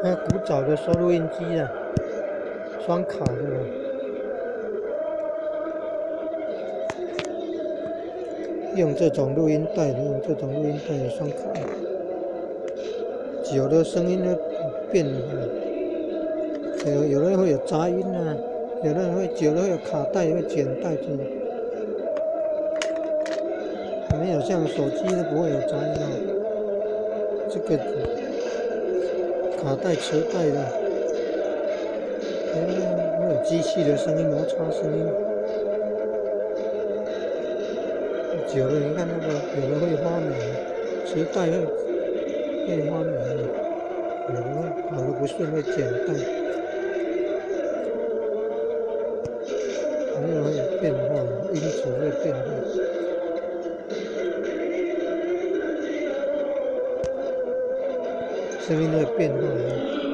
那古早的收錄音機啊，雙卡的啦。用這種錄音帶的，用這種錄音帶的雙卡，久了聲音會變，有的會有雜音啊，有的人會久了會有卡帶，會剪帶子，沒有像手機都不會有雜音啊，這個卡帶磁帶的，會有機器的聲音，摩擦聲音。久了，你看那個有的會發霉，磁帶會發霉，有的會跑得不順會剪帶，還有會有變化，音質會變化，聲音會變化。